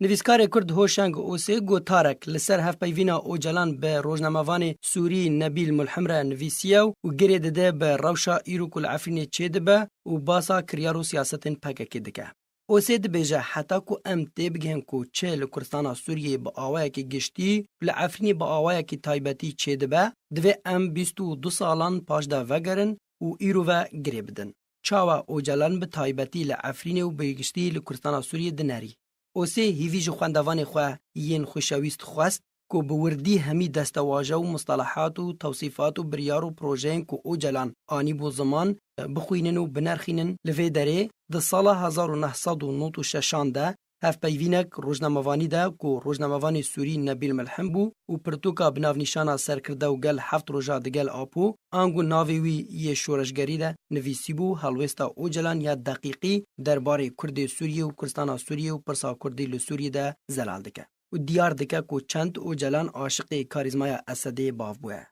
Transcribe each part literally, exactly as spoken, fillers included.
Nivîskarê Kurd Hoşeng Osê gotarek li ser hevpeyvîna Ocalan bi rojnamevanê Sûrî Nebîl Mulhim re nivîsiye û girê dide bi rewşa îro ku li Efrînê çêdibe û basa kiryar û siyasetên P K K dike. Osê dibêje, heta ku em têbigihên ku çi li Kurdistana Sûriyê bi awayekî giştî û li Efrînê bi awayekî taybetî çêdibe, divê em bîst û du salan paş de vegerin û îro ve girê bidin. Çawa Ocalan bi taybetî li Efrînê û bi giştî li Kurdistana Sûriyê dinerî? Osê hîvî ji xwendevanê xwe yên xweşewîst xwest ku bi wirdî hemî destewaje û mustelehat û tewsîfat û biryar û projeyên ku Ocalan anîbû ziman, bixwînin û binerxînin. Li vê derê di sala hezar û neh sed û nod û şeşan de hevpeyvînek rojnamevanî de ku rojnamevanê Sûrî Nebîl Milhim bû û pirtûka bi navnîşana Serkirde û Gel heft roja digel Apo, ango navê wî yê şoreşgerî de nivîsîbû, helwêsta Ocalan ya deqîqî derbarê Kurdê Sûriyê û Kurdistana Sûriyê û pirsa Kurdî li Sûriyê de zelal dike û diyar dike ku çend Ocalan aşiqê karîzmaya Esedê bav bûye.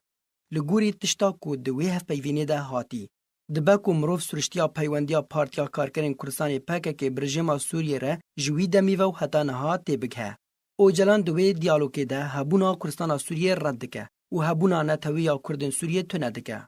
Li gorî tişta ku di wê hevpeyvînê de hatî, dibe ku mirov siriştiya peywendiya Partiya Karkerên Kurdistanê P K K bi rejîma Sûriyê re ji wî demî ve û heta niha têbigihe. Ocalan di wê diyalogê de hebûna Kurdistana Sûriyê red dike û hebûna netewî ya Kurdên Sûriyê tune dike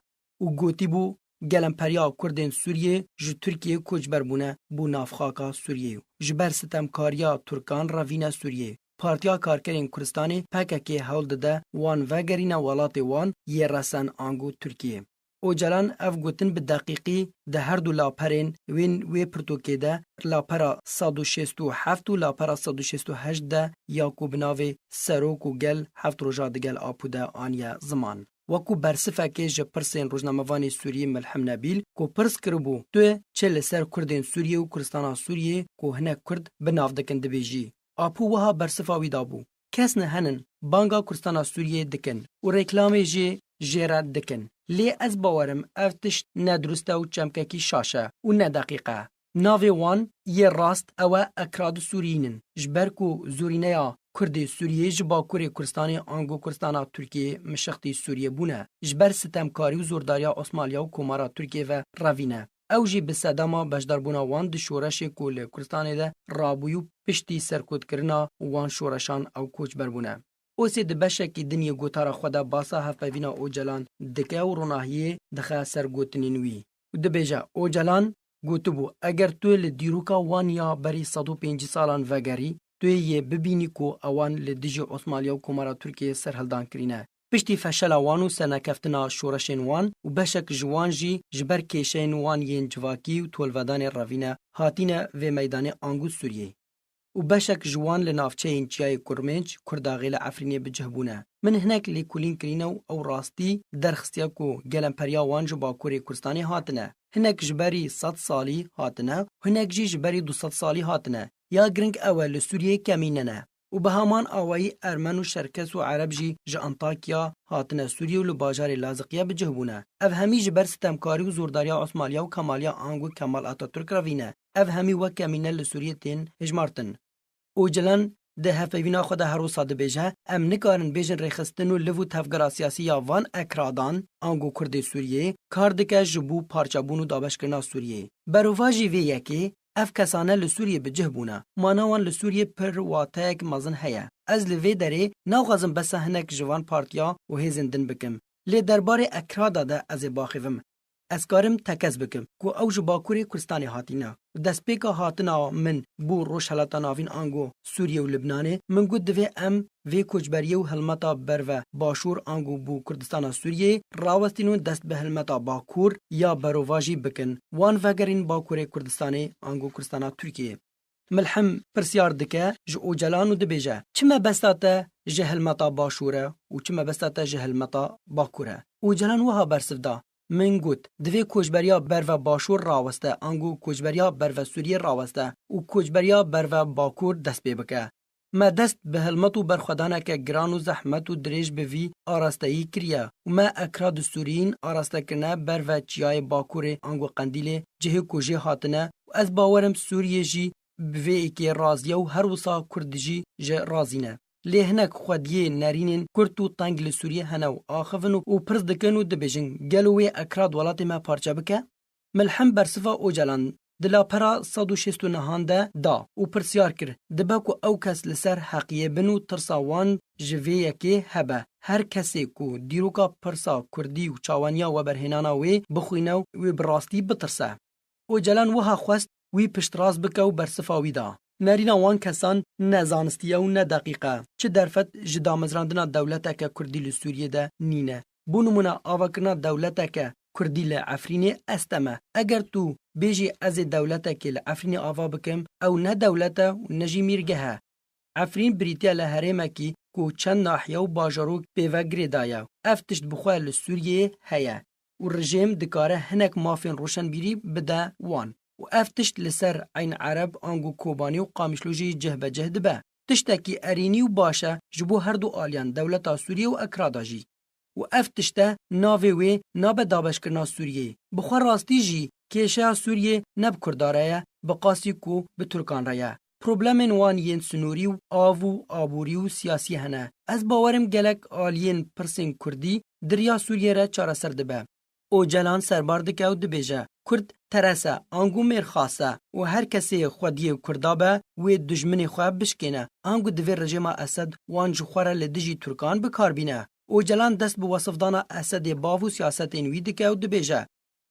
û gotîbû, Gelemperiya Kurdên Sûriyê ji Tirkiyê koçber bûne bo navxaka Sûriyê û ji ber sitemkariya Tirkan revîne Sûriyê. Partiya Karkerên Kurdistanê P K K hewl dide wan vegerîne welatê wan yê resen ango Tirkiyê. Ocalan ev gotin bi deqîqî di her du laperên wên wê pirtûkê de, lapera sed û şêst û heft û lapera sed û şêst û heşt de ya ku bi navê Serok û Gel heft roja digel Apo de aniye ziman. Wekû bersifekê ji pirsên rojnamevanê Sûrî Milhim Nebîl ku pirs kiribû, tu çi li ser Kurdên Sûriyê û Kurdistana Sûriyê ku hinek Kurd bi nav dikin dibêjî? Apo wiha bersifa wî dabû, Kesne henin banga Kurdistana Sûriyê dikin û reklamê jê jê re dikin. Lê ez bawerim ev tişt ne dirust e û çemkekî şaş e û ne deqîq e. Navê wan yê rast ew e Ekrad Sûriyîn in, ji ber ku zûrîneya Kurdê Sûriyê ji Bakurê Kurdistanê ango Kurdistana Tirkiyê mişixtî Sûriyê bûne, ji ber sitemkarî û zordariya Osmaniya û Komara Tirkiyê ve revîne. Ew jî bi sedema beşdarbûna wan di şoreşê ku li Kurdistanê de rabûyî û piştî serkotkirina wan şoreşan ew koçber bûne. Osê di beşekî din yê gotara xwe de basa hevpeyvîna Ocalan dike û ronahiyê dixe ser gotinên wî û dibêje, Ocalan gotibû, eger tu li dîroka wan ya berî sed û pêncî salan vegerî, tu yê bibînî ku ewan li dijî Osmaniya û Komara Tirkiyê serhildan kirîne. Piştî feşela wan û sernekeftina şoreşên wan û beşek ji wan jî ji ber kêşeyên wan yên civakî û tolvedanê revîne hatine vê meydanê ango Sûriyê. Û beşek ji wan li navçeyên Çiyayê Kurmênc, Kurdaxê li Efrînê bi cih bûne. Min hinek lêkolîn kirîne û ew rastî derxistiye ku gelemperiya wan ji Bakurê Kurdistanê hatine. Hinek ji berî sed salî hatine û hinek jî ji berî du sed salî hatine. Ya giring ew e, li Sûriyê kemîne ne. Û bi heman awayî Ermen û Şerkes û Ereb jî ji Antakya hatine Sûriyê û li bajarê Laziqiye bi cih bûne. Ev hemî ji ber sitemkarî û zordariya Osmaniya û Kemaliya ango Kemal Atatürk revîne. Ev hemî wek kemîne li Sûriyê tên hejmartin. Ocalan di hevpeyvîna xwe de her wisa dibêje, em nikarin bêjin rêxistin û liv û tevgera siyasî ya van Ekradan, ango Kurdê Sûriyê, kar dike ji bo parçebûn û dabeşkirina Sûriyê. Berovajî vê yekê, ev kesane li Sûriyê bi cih bûne. Mana wan li Sûriyê pir wateyek mezin heye. Ez li vê derê naxwazim behsa hinek ji van partiya û hêzên din bikim. Lê derbarê Ekrada de ez ê baxivim. Ez karim tekez bikim ku ew ji Bakurê Kurdistanê hatîne û destpêka hatina min bo Rojhelata Navîn ango Sûriyê û Libnanê, min got divê em vê koçberiyê û hilmeta berve Başûr ango bo Kurdistana Sûriyê rawestînin û dest bi hilmeta Bakur ya berovajî bikin, wan vegerîn Bakurê Kurdistanê ango Kurdistana Tirkiyê. Milhim pirsyar dike ji Ocalan û dibêje, çi mebesta te ji hilmeta Başûr e û çi mebesta te ji hilmeta Bakur e? Ocalan wiha bersiv da, min got, divê koçberiya berve Başûr raweste, ango koçberiya berve Sûriyê raweste û koçberiya berve Bakur dest pê bike. Me dest bi hilmet û berxwedaneke giran û zehmet û dirêj bi vî arasteyî kiriye û me Ekrad Sûriyîn araste kirine berve çiyayê Bakurê ango Qendîlê, cihê ku jê hatine û ez bawer im Sûriyê jî bi vê êkê razî ye û her wisa Kurd jî ji razî ne. Lê hinek xwediyê nerînên kurt û teng li Sûriyê hene û axivin û, û pirs dikin û dibêjin, gelo wê Ekrad welatê me parçe bike? Milhim bersiva Ocalan di lapera sed û şêst û nehan de da û pirsyar kir, dibe ku ew kes li ser heqiyê bin û tirsa wan ji vê yekê hebe. Her kesê ku dîroka pirsa kurdî û çawaniya weberhênana wê bixwîne û wê bi rastî bitirse. Ocalan wiha xwest wî piştrast bike û bersifa wî da. Nerîna wan kesan ne zanistî ye û ne deqîq e. Çi derfet ji damezrandina dewleteke kurdî li Sûriyê de nîne. Bo nimûne, avakirina dewleteke kurdî li Efrînê estem e. Eger tu bêjî ez ê dewletekê li Efrînê ava bikim, ew ne dewlet e û ne jî mîrgeh e. Efrîn birîtiye li herêmekî ku çend nahiye û bajarok pê ve girêdaye. Ev tişt bi xwe li Sûriyeyê heye û rejîm dikare hinek mafên roşenbîrî bide wan. Û ev tişt li ser Eyn Ereb ango Kobanî û Qamişlo jî cih be cih dibe. Tiştekî erênî û baş e ji bo her du aliyan, dewleta Sûriyê û Ekrada jî. Û ev tişt e, navê wê nabe dabeşkirina Sûriyê. Bi xwe rastî jî kêşeya Sûriyê ne bi Kurdan re ye, bi qasî ku bi Tirkan re ye. Problemên wan yên sinûrî û av û aborî û siyasî hene. Ez bawerim gelek aliyên pirsên kurdî di riya Sûriyê re çareser dibe. Ocalan serbar dike û dibêje, Kurd teres e, ango mêrxas e û her kesê xwediyê Kurda be, wê dijminê xwe bişkêne. Ango divê rejêma Esed wan ji xwe re li dijî Tirkan bi kar bîne. Ocalan dest bi wesifdana Esedê bav û siyasetên wî dike û dibêje,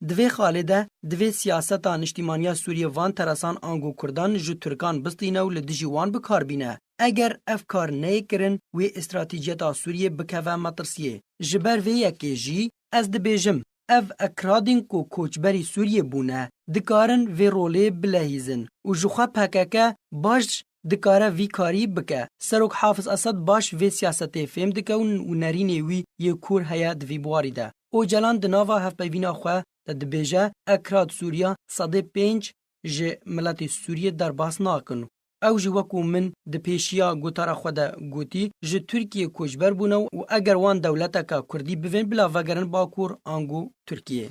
Di vê xalê de divê siyaseta niştîmaniya Sûriyê van teresan ango Kurdan ji Tirkan bistîne û li dijî wan bi kar bîne. Eger ev kar neyê kirin, wê stratejiyeta Sûriyê bikeve metirsiyê. Ji ber vê yekê jî ez dibêjim, ev ekradên ku koçberî Sûriyê bûne, dikarin vê rolê bilehîzin û ji xwe P K K baş dikare vî karî bike. Serok Hafiz Esed baş vê siyasetê fêm dike û, û nerînê wî yê kûr heye di vî biwarî de. Ocalan di nava hevpeyvîna xwe de dibêje, Ekrad Sûriya sedê pênc ji miletê Sûriyê derbas nakin. Ew jî wekû min di pêşiya gotara xwe de gotî, ji Tirkiyê koçber bûne û eger wan dewleteka kurdî bivên bila vegerin Bakur ango Tirkiyê.